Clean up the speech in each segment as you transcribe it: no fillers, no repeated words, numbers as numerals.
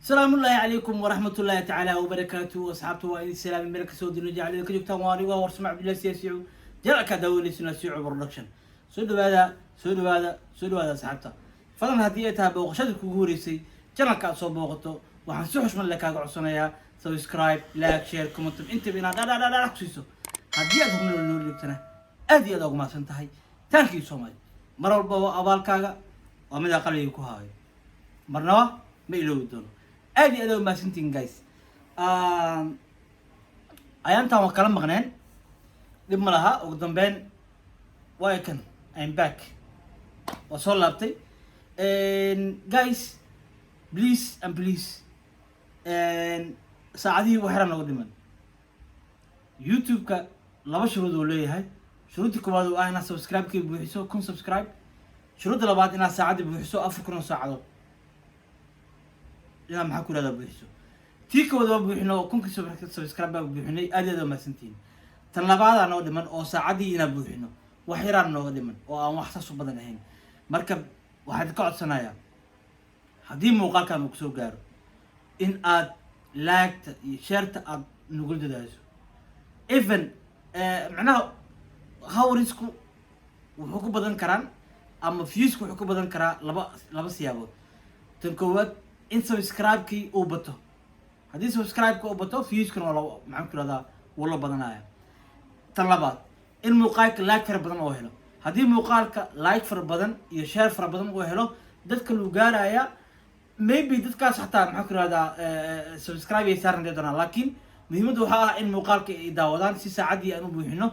Asalaamu calaykum waraxmat ullaahi tacaala wabarakaatu. Asxaabta, waa idin salaamay meel kasoo dino jaclida ka joogtaan. Waa anigu Warsame Cabdullahi Siyaasicu, jalka daawaneysana Sico Production. Soo dhawaada, soo dhawaada, soo dhawaada, asxaabta. Fadlan, haddii ay tahay booqashada kugu horeysay channelka aad soo booqato, waxaan si xushmad leh kaaga codsanayaa subscribe, like, share, comment, intaba inaad dhadhadhadha ku siiso. Haddii aad hornoo noo joogtana, aad iyo aad ugu mahadsan tahay. Thank you so much. Mar walbaba abaalkaaga waa midaa qalbiga ku haayo, marnaba ma iloobi doono. Aad iyo aad aa umahadsantihin, guys. Ayaantan waa kala maqneen, dhib ma laha. Ugu dambeyn waa kan, I'm back, waa soo laabtay. Guys, please and please, saacadihii waxyara nooga dhiman. YouTube-ka laba shuruud uu leeyahay. Shuruudda koowaad oo ah inaad subscribe-kii buuxiso, 1000 subscribe. Shuruudda labaad, inaad saacadda buuxiso, 4000 oo saacadood inaad, maxaa ku ihahdaa, buuxiso. Tii koowaad waa buuxino oo 1000-kii subscribe baa buuxinay, aad iyo aad waa mahadsantihiin. Tan labaadaa noo dhiman oo saacaddii inaan buuxino wax yaraan nooga dhiman oo aan wax saas u badan ahayn. Marka waxaan ka codsanayaa, haddii muuqaalkan uu kusoo gaaro, in aad like-ta iyo share-ta aad nagula dadaasho. Even macnaha hours-ku wuxuu ku badan karaan ama views-ku wuxuu ku badan karaa laba siyaabood. Tan koowaad, in subscribe-kii uu bato. Haddii subscribe-ka uu bato, views-kuna waa la, maxaan ku ihahdaa, wuu la badanaya. Tan labaad, in muuqaalka like fara badan oo helo. Haddii muuqaalka like fara badan iyo share fara badan uu helo, dadka luu gaaraya. Maybe dadkaas xataa, maxaan ku ihahdaa, subscribe ay saaran doonaan, laakiin muhiimadda waxaa ah in muuqaalka ay daawadaan si saacaddii aan u buuxino.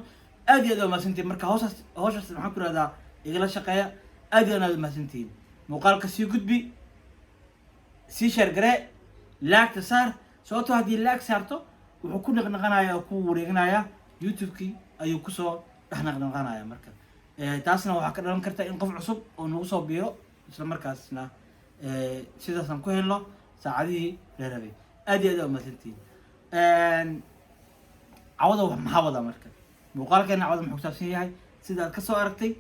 Aad iyo aad waa mahadsantihin. Marka hawshaas, maxaan ku ihahdaa, igala shaqeeya. Aad iyo aad aad mahadsantihiin. Muuqaalka sii gudbi, sii share garee, like-ta saar, sababtoo haddii like saarto, wuxuu ku naqnaqanaya oo ku wareeganaya YouTube-kii ayuu kusoo dhex naqnaqanaya. Marka taasna waxaa ka dhalan karta in qof cusub oo nagu soo biiro, isla markaasna sidaasaan ku helno saacadihii la rabay. Aad iyo aad aa umahadsantihiin. Cawada maxaa wadaa? Marka muuqaalkeena cawada muxuu kusaabsan yahay? Sida aad kasoo aragtay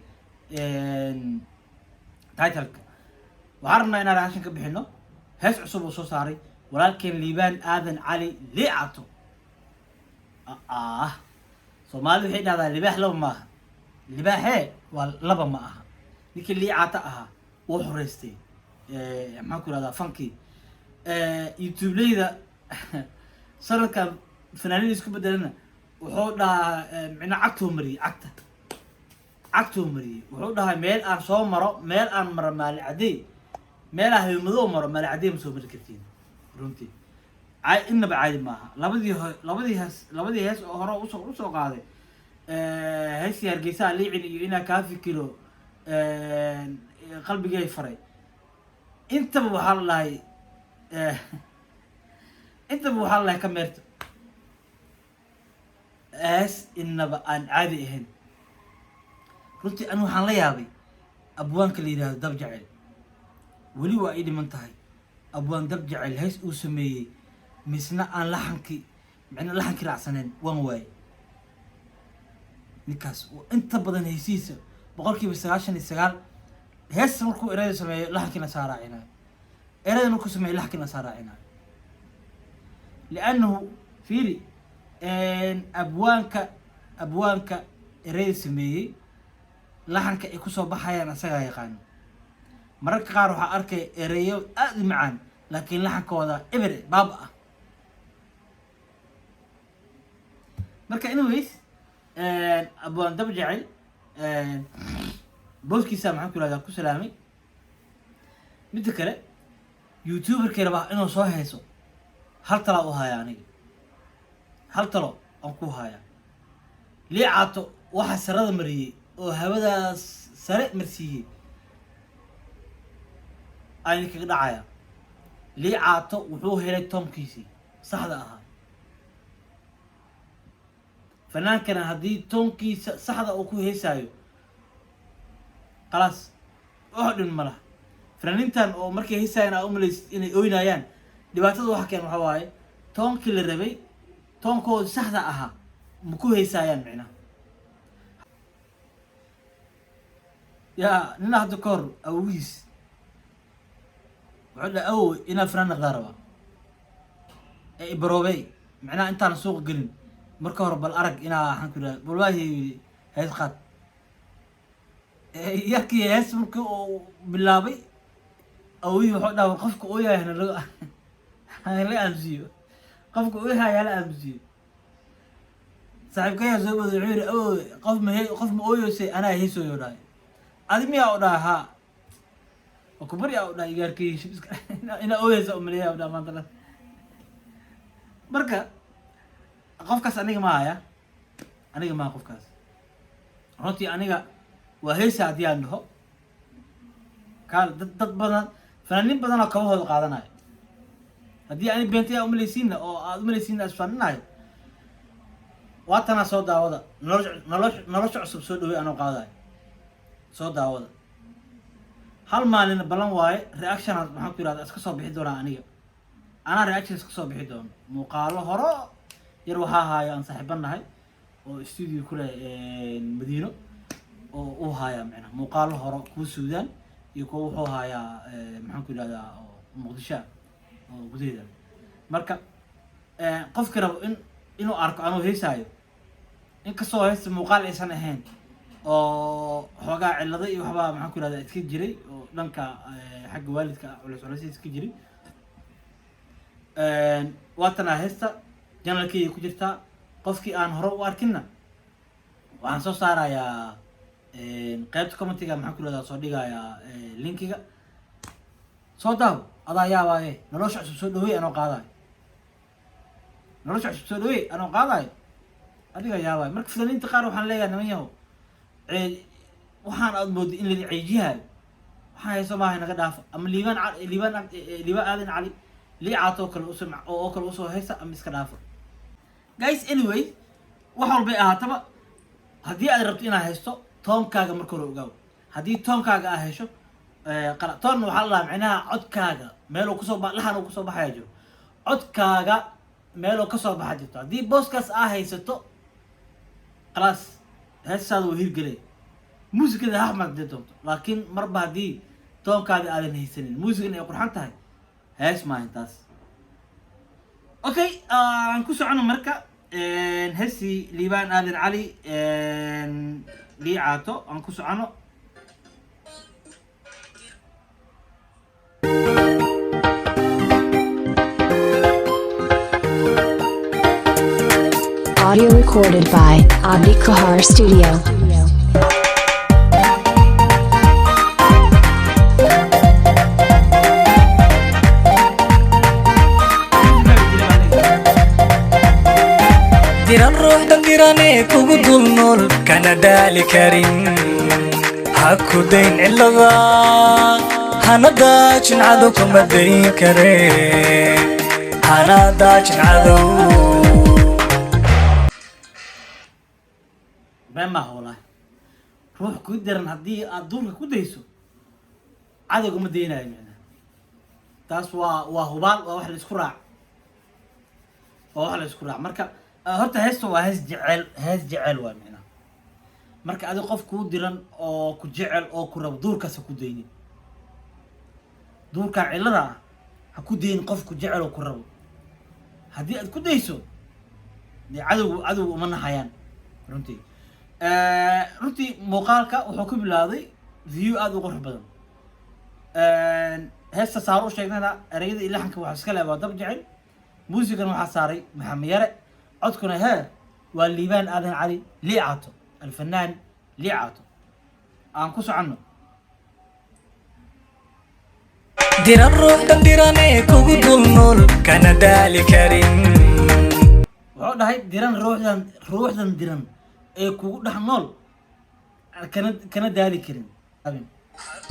titleka, waxaan rabnaa inaan reaction ka bixino hees cusub oo soo saaray walaalkeen Liibaan Aadan Cali Liicato. Ah, Soomaalida waxay dhahdaa libaax laba ma aha, libaaxee waa laba ma aha. Ninkii Liicato ahaa wuu xoreystay, maxaan ku ihahdaa, fankii YouTube-leyda. Sanadkan fanaaniin isku bedelana wuxuu dhahaa, micnaa, cagtuu mariyey, cagtuu mariyey. Wuxuu dhahay meel aan soo maro, meel aan maro maali cadey, meel aan habeenmadoo maro maali cadey, ma soo mari kartiin. Runtii inaba caadi maaha. Labadii hees oo hore usoo qaaday, heestii Hargeysaha Liicin iyo Inaa Kaa Fikiro Qalbigay Faray, intaba waxaa la dhahay, intaba waxaa la dhahay ka meerta. Hees inaba aan caadi ahayn. Runtii anigu waxaan la yaabay abwaanka la yidhahdo Dab Jecel. Weli waa ii dhiman tahay abwaan Dab Jecel hees uu sameeyey misna aan laxankii, micna laxankii raacsaneen, waan waayey. Ninkaas inta badan heysihiisa, 99% heesta markuu ereyda sameeyo, laxankiina saa raacinayo. Ereyda markuu sameeyo, laxankiina saa raacinayo. Liannahu fiiri, abwaanka ereyda sameeyey, laxanka ay kusoo baxayaan asagaa yaqaano. Mararka qaar waxaa arkaya ereyo aada u macaan, laakiin laxankooda eber baaba ah. Marka anyways, abwaan Dab Jecel booskiisa, maxaan ku ihahdaa, ku salaamay. Midda kale, YouTuberkii rabaa inuu soo heeso, hal talaa u haya aniga, hal talo aan ku haya. Liicaato waxa sarada mariyey oo hawadaas sare marsiiyey aan idinkaga dhacaya. Liicaato wuxuu helay toomkiisii saxda ahaa. Fanaankana haddii tone-kiisa saxda uu ku heesaayo, khalaas, wax dhin ma laha. Fanaaniintan oo markay heesaayaan aa umalaysid inay oynayaan, dhibaatada waxa keen waxa waaye tone-kii la rabay, tone-kooda saxda ahaa ma ku heesaayaan micnaha. Yaa nina hadda ka hor awogiis wuxuu dhahay, "Awow, inaa fanaan naqdaa rabaa ee ibaroobey." Micnaha intaan suuqa gelin marka hore bal arag inaa waxaan ku idhaha, bal waahi hees qaad. Yarkii hees markii uu bilaabay, awogii wuxuu dhaha, "Qofka ooyahay hala aamusiyo, qofka ooyahay hala aamusiyo." Saaxiibkayaa soo boday, wuxuu yidhi, "Awow, qof ma he, qof ma ooyoysay, anaa heesooyo." Dhahay, "Adi miyaa?" U dhaha, "Haa, waa ku baryaa." U dhahay, "Igaarkii shibiska inaa ooyeysa umaleeyaa." U dhaha maanta dhan. Marka qofkaas aniga ma haya, aniga maha qofkaas runtii. Aniga waa heesa haddii aan dhaho kaal, dad badan, fanaaniin badanoo kabahooda qaadanayo. Haddii ani beentay aa umalaysiinna oo aad umalaysiinna isfaninayo, waa tanaa. Soo daawada Nolosha Cusub Soo dhawey anoo qaadayo, soo daawada. Hal maalina ballan waaye, reaction maxaan ku yirahdaa iska soo bixi doonaa aniga, anaa reaction iska soo bixi doono. Muuqaalo horo yar waxaa haayo aan saaxiiban nahay oo studio ku leh Madiino oo uu haayaa, macnaha muuqaalo horo, kuwa Suudaan iyo kuwa wuxuu haayaa maxaan ku yidhahdaa oo Muqdisho ah oo gudaheeda. Marka qofkii rabo inuu arko anuu heesaayo, inkastoo heesta muuqaal aysan ahayn oo xoogaa cillado iyo waxbaa maxaan ku yidhahdaa iska jiray oo dhanka xagga waalidka culus culusya iska jiray, waatanaa heesta channel-kayga ku jirtaa. Qofkii aan hore u arkinna waxaan soo saarayaa qaybta comment-iga, maxaan ku yidhahdaa, soo dhigayaa link-iga. Soo daawo, adaa yaabaaye. Nolosha Cusub Soo dhaweey anoo qaadayo, Nolosha Cusub Soo dhaweey anoo qaadayo, adiga yaabaayo. Marka fanaaniinta qaar waxaan leeyahay, niman yahow, waxaan aad mooday in la ceejihayo, waxaan hayso maaha, naga dhaafo. Ama Liibaan Aadan Cali Liicaato oo kale usoo oo kale usoo haysa ama iska dhaafo, guys. Anyway, wax walbay ahaataba, haddii aad rabto inaad haysto, tone-kaaga marka hore ogaaw. Haddii tone-kaaga aad hesho, tone waxaa la dhahaa micnaha codkaaga meeluu kusoo ba laxan uu kusoo baxaya jiro, codkaaga meeluu kasoo baxa jirto. Haddii booskaas aa haysato, khalaas, heestaada waa hirgelay, muusikada ha xumad hadii doonto. Laakiin marba haddii tone-kaada aadan haysanin, muusigan ay qurxan tahay, hees maahan taas. Okay, aan ku socono. Marka heestii Liibaan Aadan Cali Liicaato aan ku socono. Audio recorded by Abdi Kahar Studio. Diran ruuxdan diranee kugu dul nool, kana daali karin, ha ku dayn cillada, hana daajin cadow, kama dayn kare, hana daajin cadow. Been maaha walahi. Ruux ku daran haddii aad duurka ku dayso, cadowga ma daynayo micnaha. Taas waa hubaal, waa wax la isku raac, waa wax la isku raac. Marka horta heesta waa hees jecel, hees jecel waa micnaha. Marka adi qof kuu diran oo ku jecel oo ku rabo, duurkaas ha ku daynin. Duurkaa cillada ah ha ku daynin qof ku jecel oo ku rabo. Haddii aad ku dayso, dee cadowga uma naxayaan runtii. Runtii muuqaalka wuxuu ku bilowday view aada u qurux badan. Heesta saaro u sheegnana, ereyada iyo laxanka waxaa iska leh waa Dab Jecel, muusigan waxaa saaray Maxamed Yare, codkuna hee waa Liibaan Aadan Cali Liicaato, alfanaan Liicaato. Aan ku soconno. Diran ruuxdan diranee kugu dul nool, kana daali karin. Wuxuu dhahay, diran ruuxdan diran ee kugu dhex nool, kana daali karin.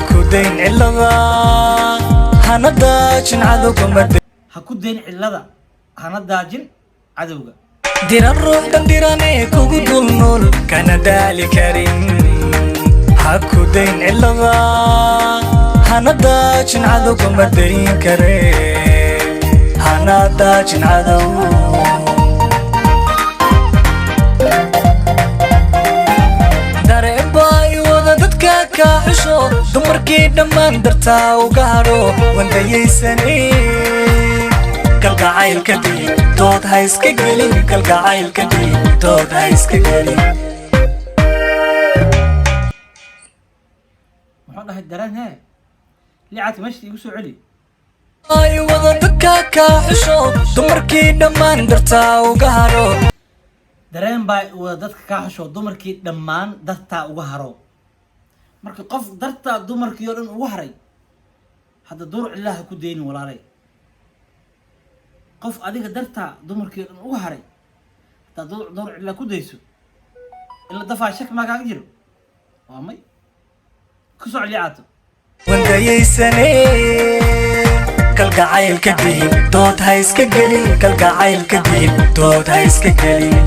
Ku dayn cillada, hana daajin cadow, kama Ha ku dayn cillada, hana daajin cadowga. Diran ruuxdan diranee kugu dul nool, kana daali karin. Ha ku dayn cilada, hana daajin cadow, kuma dayn kare, hana daajin cadow. Dareen baa i wada dadka kaa xusho, dumarkii dhammaan dartaa uga hadho, wandayaysane. Kalgacaylka diib, dood ha iska gelin. Kalgacaylka diib, dood ha iska gelin. Muxuu dhahay dareen? Hee, Liicaato, meesha igu soo celi. Ay wada dadka kaa xusho, dumarkii dhammaan dartaa uga hadho. Dareen baa wada dadka kaa xusho, dumarkii dhammaan dartaa uga haro. Marka qof dartaa dumarkii oo dhan ugu haray, hadda duur cillaha ha ku daynin, walaalay. Qof adiga dartaa dumarkii oo dhan uga haray, haddaad duur cillaa ku dayso, in la dafaa shak maa kaaga jiro? Waa may. Ku soco, Liicaato. Wandayaysane. Kalgacaylka diib, dood ha iska gelin. Kalgacaylka diib, dood ha iska gelin.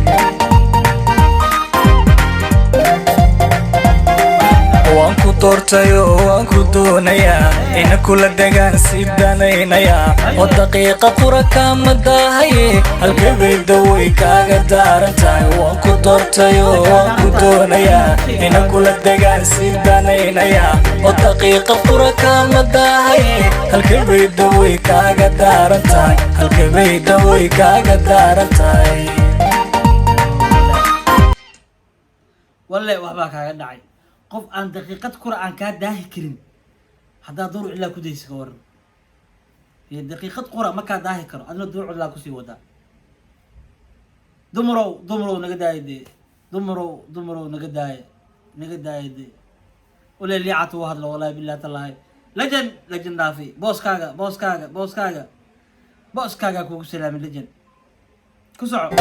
Waan ku doortayo, waan ku doonayaa, ina kula degaan sii danaynayaa, oo daqiiqa qura kaama daahaye, halkabayda way kaaga daaran tahay. Waan ku doortayo, waan ku doonayaa, ina kula degaan sii danaynayaa, oo daqiiqa qura kaama daahaye, halkabayda way kaaga daaran tahay, halkabayda way kaaga daaran tahay. Walle waxbaa kaaga dhacay. Qof aan daqiiqad kura aan kaa daahi karin, haddaad duur cilaa ku daysa, ka waran? Iyo daqiiqad qura ma kaa daahi karo, adna duur cilaa kusii wadaa. Dumarow, dumarow, naga daaya dee. Dumarow, dumarow, naga daaya, naga daaya dee. Wale Liicaato u hadlo, wallahi billahi tallahi. Legend, legend dhaafi. Booskaaga, booskaaga, booskaaga, booskaagaa kugu salaamay, legend. Ku soco.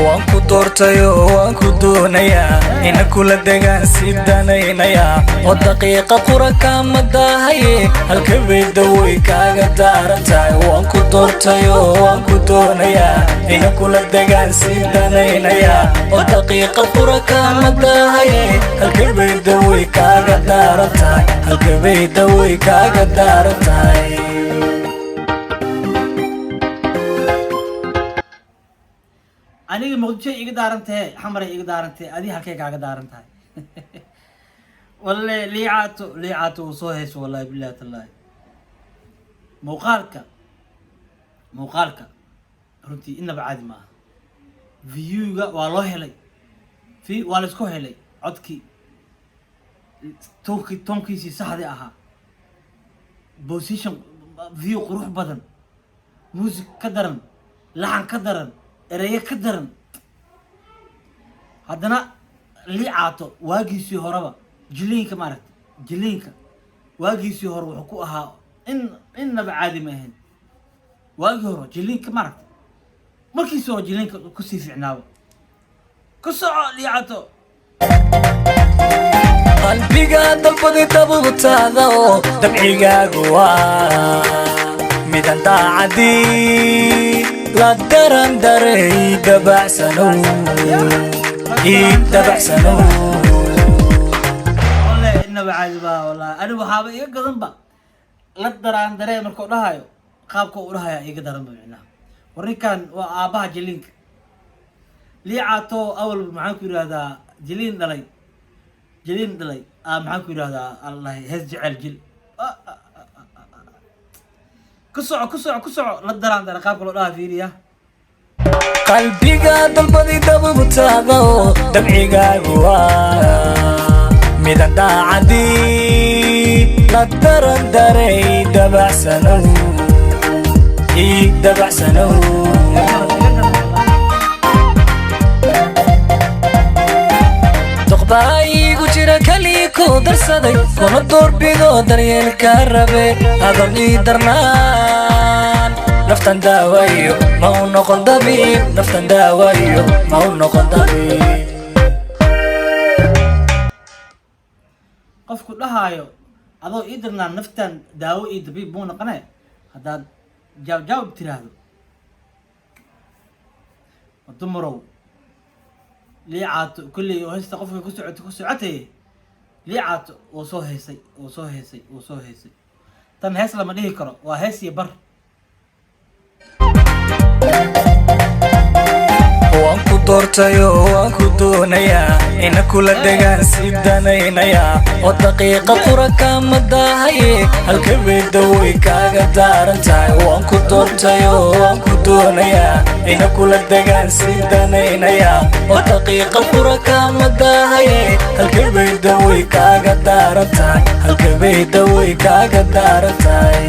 Waan ku doortayo, waan ku doonayaa, ina kula degaan sii danaynayaa, oo daqiiqa qura kaama daahaye, halkabayda way kaaga daaran tahay. Waan ku doortayo, waan ku doonayaa, ina kula degaan sii danaynayaa, oo daqiiqa qura kaama daahaye, halkabayda way kaaga daaran tahay, halkabayda way kaaga daaran tahay. Aniga Muqdisho iga daaran tahe, Xamaray iga daaran tahe, adi halkay kaaga daaran tahay? Walle Liicaato, Liicaato uu soo hayso, wallahi billahi tallahi. Muuqaalka runtii inaba caadi ma aha. Viewga waa loo helay, fi waa la isku helay. Codkii toonki toonkiisii saxdii ahaa, position, view qurux badan, music ka daran, laxan ka daran, ereyo ka daran. Haddana Liicaato waagiisii horeba jiliinka, maaragta, jiliinka waagiisii hore wuxuu ku ahaa in innaba caadi ma ahayn. Waagii hore jiliinka, maaragta, markiisii hore jiliinka kusii ficnaaba. Ku soco, Liicaato. Qalbiga dalbaday dabubtaada, oo dabcigaagu waa midan daacadii la daran daray. Dabacsanow, ii dabacsanow. Walle innaba caadi baa, wallahi. Ani waxaaba iga gadanba la daraan daree markuu dhahayo, qaabka u dhahaya iga daranba micnaha. War ninkan waa aabbaha jiliinka, Liicaato. Awalba maxaan ku yidhahdaa? Jiliin dhalay, jiliin dhalay. Maxaan ku yidhahdaa? Allahi, hees jecel jil. Ah, ah, ah, ah, ah. Ku soco, ku soco, ku soco. La daraan dare qaabka loo dhaha, fiiriya. Qalbiga dalbaday dabubtaada, oo dabcigaagu waa midan daacadii la daran daray. Dabacsanow, ii dabacsanow. Iga daran, wallahi. Doqbaa iigu jira kalii ku darsaday, kuna doorbido daryeelka rabe, adon ii darnaan. Naftan daawayo ma u noqon dabiib, naftan daawayo ma u noqon dabiib. Qofku dhahaayo adoo ii dirnaan, naftan daawo iyo dabiib muu noqone, haddaad jaab jaab tiraahdo. Dumarow, Liicaato kolley oo heesta qofka ku socotay ku socotay. Liicaato oo soo heesay, oo soo heesay, oo soo heesay. Tan hees lama dhihi karo, waa hees iyo bar. Waan ku doortayoo waan ku doonayaa, ina kula degaan sii danaynayaa, oo daqiiqa qura kaama daahaye, halka beedda way kaaga daaran tahay. Waan ku doortayoo waan ku doonayaa, ina kula degaan sii danaynayaa, oo daqiiqa qura kaama daahaye, halka beedda way kaaga daaran tahay, halka beedda way kaaga daaran tahay.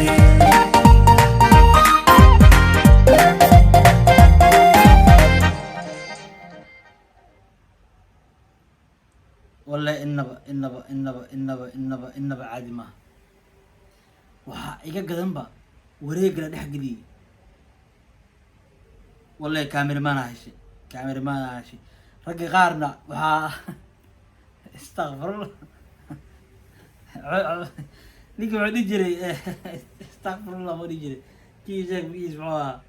Wallahi inaba, inaba, inaba, inaba, inaba, inaba caadi maaha. Waxaa iga gadanba wareega la dhex geliyey. Wallahi cameraman heshay, cameraman heshay. Ragga qaarna waxaa, istakfirullah, ninka wuxuu dhihi jiray, istakfirullah ma dhihi jiray, kii sheeg magiis muxuu ahaa?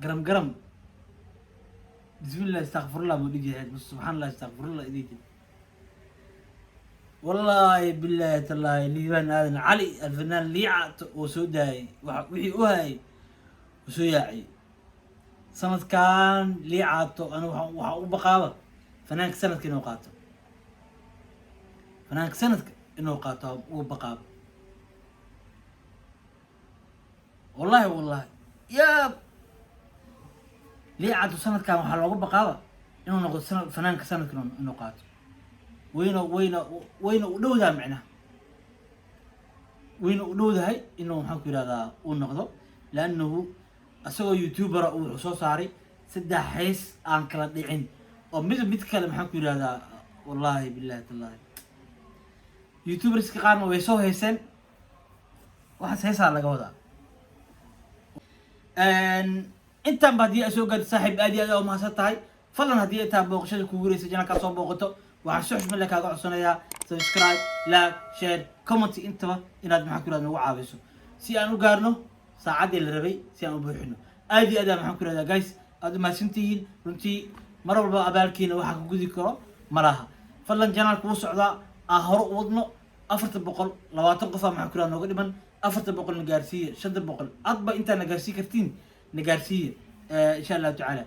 Garam garam, bismillah, istakfirullah ma dhihi jiray, subxaan Allah, istakfirullah dhihi jiray. Wallaahi, billahi, tallaahi, Liibaan Aadan Cali, alfanaan Liica, oo soo daayay waxa wixii u hayay, uu soo yaaciyey sanadkan. Liicaato anigu waxaa u baqaaba fanaanka sanadka inuu qaato, fanaanka sanadka inuu qaato uu baqaaba. Wallahi, wallahi, yaab. Liicaato sanadkan waxaa looga baqaaba inuu noqdo sanad fanaanka sanadka inuu qaato. Wayna u dhowdahay, macnaha wayna u dhowdahay inuu, maxaan ku yihahdaa, uu noqdo, laannahu isagoo YouTubera wuxuu soo saaray saddex hees aan kala dhicin oo mid mid kale, maxaan ku yihahdaa. Wallahi, billahi, tallahi, YouTuberska qaarna way soo heeseen, waxaas heesaa laga wadaa. Intaan ba haddii ay soo gaarto, saaxiib, aad iyo aad aa umahadsan tahay. Fadlan, haddii ay tahay booqashada kugu horeysa channelkaa soo booqato, waxaan si xushmad leh kaaga codsanayaa subscribe, like, share, comment, intaba inaad, maxaan ku yihahda, nagu caawiso si aan u gaarno saacaddii la rabay, si aan u buuxino. Aad iyo aad aa, maxaan ku yihahdaa, guys, aad umahadsantihiin runtii. Mar walba abaalkiina waxaa ka gudi karo ma laha. Fadlan, channelka wuu socdaa, aan hore u wadno. 420 qofaa, maxaan ku yihahda, nooga dhiman. 400 na gaarsiiya, 500 adba intaa na gaarsii kartiin na gaarsiiya, insha Allahu tacaala.